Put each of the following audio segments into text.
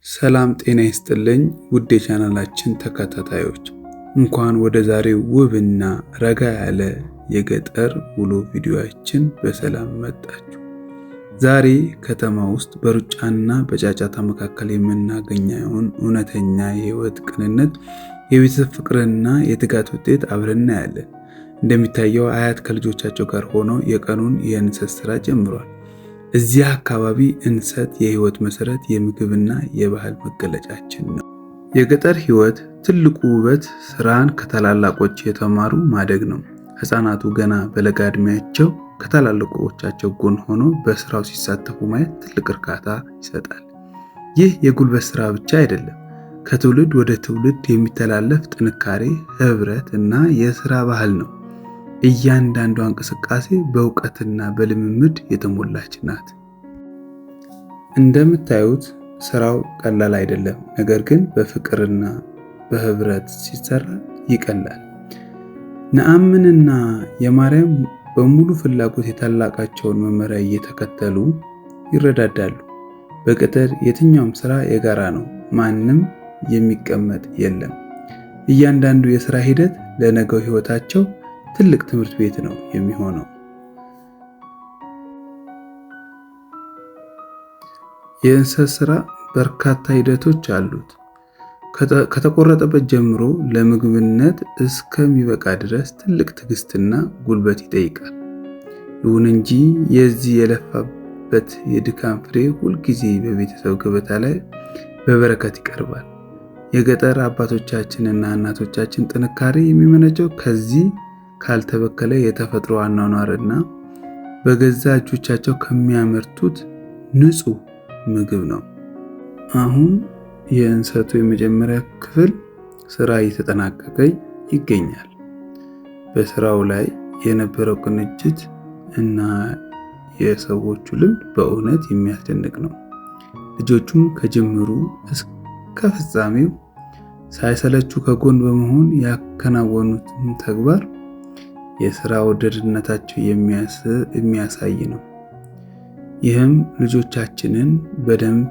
ሰላም ጤና ይስጥልኝ ውድ የቻናላችን ተከታታዮች፣ እንኳን ወደ ዛሬው ውብና ረጋ ያለ የገጠር ውሎ ቪዲዮአችን በሰላም መጣችሁ። ዛሬ ከተማ ውስጥ በሩጫና በጫጫታ መካከል የምናገኘውን እውነተኛ የህይወት ቅንነት፣ የቤተሰብ ፍቅርና የትጋት ውጤት አብረን እናያለን። እንደሚታየው አያት ከልጆቻቸው ጋር ሆነው የቀኑን የእንሰት ስራ ጀምሯል። እዚያ አካባቢ እንሰት የህይወት መሰረት፣ የምግብና የባህል መገለጫችን ነው። የገጠር ህይወት ትልቁ ውበት ስራን ከታላላቆች የተማሩ ማደግ ነው። ህፃናቱ ገና በለጋ ዕድሜያቸው ከታላላቆቻቸው ጎን ሆኖ በስራው ሲሳተፉ ማየት ትልቅ እርካታ ይሰጣል። ይህ የጉልበት ስራ ብቻ አይደለም፣ ከትውልድ ወደ ትውልድ የሚተላለፍ ጥንካሬ፣ ህብረት እና የስራ ባህል ነው። እያንዳንዷ እንቅስቃሴ በእውቀትና በልምምድ የተሞላች ናት። እንደምታዩት ስራው ቀላል አይደለም፣ ነገር ግን በፍቅርና በህብረት ሲሰራ ይቀላል። ነአምንና የማርያም በሙሉ ፍላጎት የታላቃቸውን መመሪያ እየተከተሉ ይረዳዳሉ። በገጠር የትኛውም ስራ የጋራ ነው፣ ማንም የሚቀመጥ የለም። እያንዳንዱ የስራ ሂደት ለነገው ህይወታቸው ትልቅ ትምህርት ቤት ነው የሚሆነው። የእንሰት ስራ በርካታ ሂደቶች አሉት። ከተቆረጠበት ጀምሮ ለምግብነት እስከሚበቃ ድረስ ትልቅ ትዕግስትና ጉልበት ይጠይቃል። ይሁን እንጂ የዚህ የለፋበት የድካም ፍሬ ሁልጊዜ በቤተሰብ ገበታ ላይ በበረከት ይቀርባል። የገጠር አባቶቻችንና እናቶቻችን ጥንካሬ የሚመነጨው ከዚህ ካልተበከለ የተፈጥሮ አኗኗርና በገዛ እጆቻቸው ከሚያመርቱት ንጹህ ምግብ ነው። አሁን የእንሰቱ የመጀመሪያ ክፍል ስራ እየተጠናቀቀ ይገኛል። በስራው ላይ የነበረው ቅንጅት እና የሰዎቹ ልምድ በእውነት የሚያስደንቅ ነው። ልጆቹም ከጅምሩ እስከ ፍጻሜው ሳይሰለቹ ከጎን በመሆን ያከናወኑትን ተግባር የስራ ወዳድነታቸው የሚያሳይ ነው። ይህም ልጆቻችንን በደንብ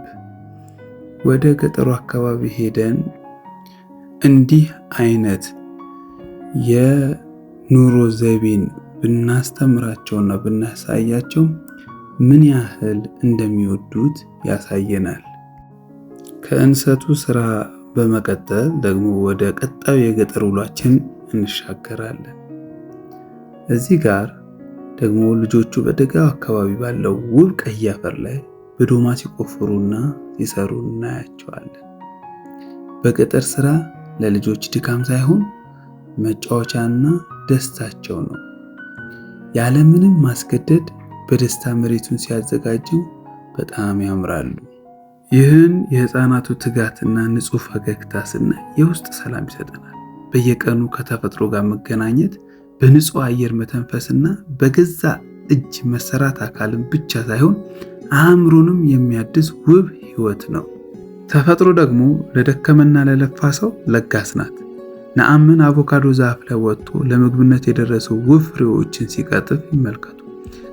ወደ ገጠሩ አካባቢ ሄደን እንዲህ አይነት የኑሮ ዘይቤን ብናስተምራቸውና ብናሳያቸው ምን ያህል እንደሚወዱት ያሳየናል። ከእንሰቱ ስራ በመቀጠል ደግሞ ወደ ቀጣዩ የገጠር ውሏችን እንሻገራለን። እዚህ ጋር ደግሞ ልጆቹ በደጋው አካባቢ ባለው ውብ ቀይ አፈር ላይ በዶማ ሲቆፍሩና ሲሰሩ እናያቸዋለን። በገጠር ስራ ለልጆች ድካም ሳይሆን መጫወቻና ደስታቸው ነው። ያለምንም ማስገደድ በደስታ መሬቱን ሲያዘጋጁ በጣም ያምራሉ። ይህን የህፃናቱ ትጋትና ንጹህ ፈገግታ ስናይ የውስጥ ሰላም ይሰጠናል። በየቀኑ ከተፈጥሮ ጋር መገናኘት፣ በንጹህ አየር መተንፈስና በገዛ እጅ መሰራት አካልን ብቻ ሳይሆን አእምሮንም የሚያድስ ውብ ህይወት ነው። ተፈጥሮ ደግሞ ለደከመና ለለፋ ሰው ለጋስ ናት። ነአምን አቮካዶ ዛፍ ላይ ወጥቶ ለምግብነት የደረሱ ውብ ፍሬዎችን ሲቀጥፍ ይመልከቱ።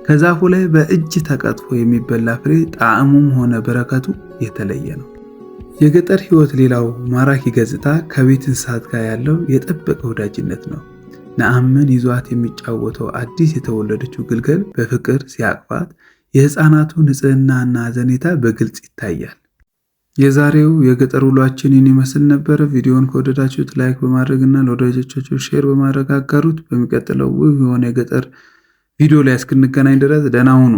ከዛፉ ላይ በእጅ ተቀጥፎ የሚበላ ፍሬ ጣዕሙም ሆነ በረከቱ የተለየ ነው። የገጠር ህይወት ሌላው ማራኪ ገጽታ ከቤት እንስሳት ጋር ያለው የጠበቀ ወዳጅነት ነው። ነአምን ይዟት የሚጫወተው አዲስ የተወለደችው ግልገል በፍቅር ሲያቅፋት የህፃናቱ ንጽህናና ሐዘኔታ በግልጽ ይታያል። የዛሬው የገጠር ውሏችን ይህን ይመስል ነበር። ቪዲዮውን ከወደዳችሁት like በማድረግ እና ለወዳጆቻችሁ share በማድረግ አጋሩት። በሚቀጥለው ውብ የሆነ የገጠር ቪዲዮ ላይ እስክንገናኝ ድረስ ደህና ሁኑ።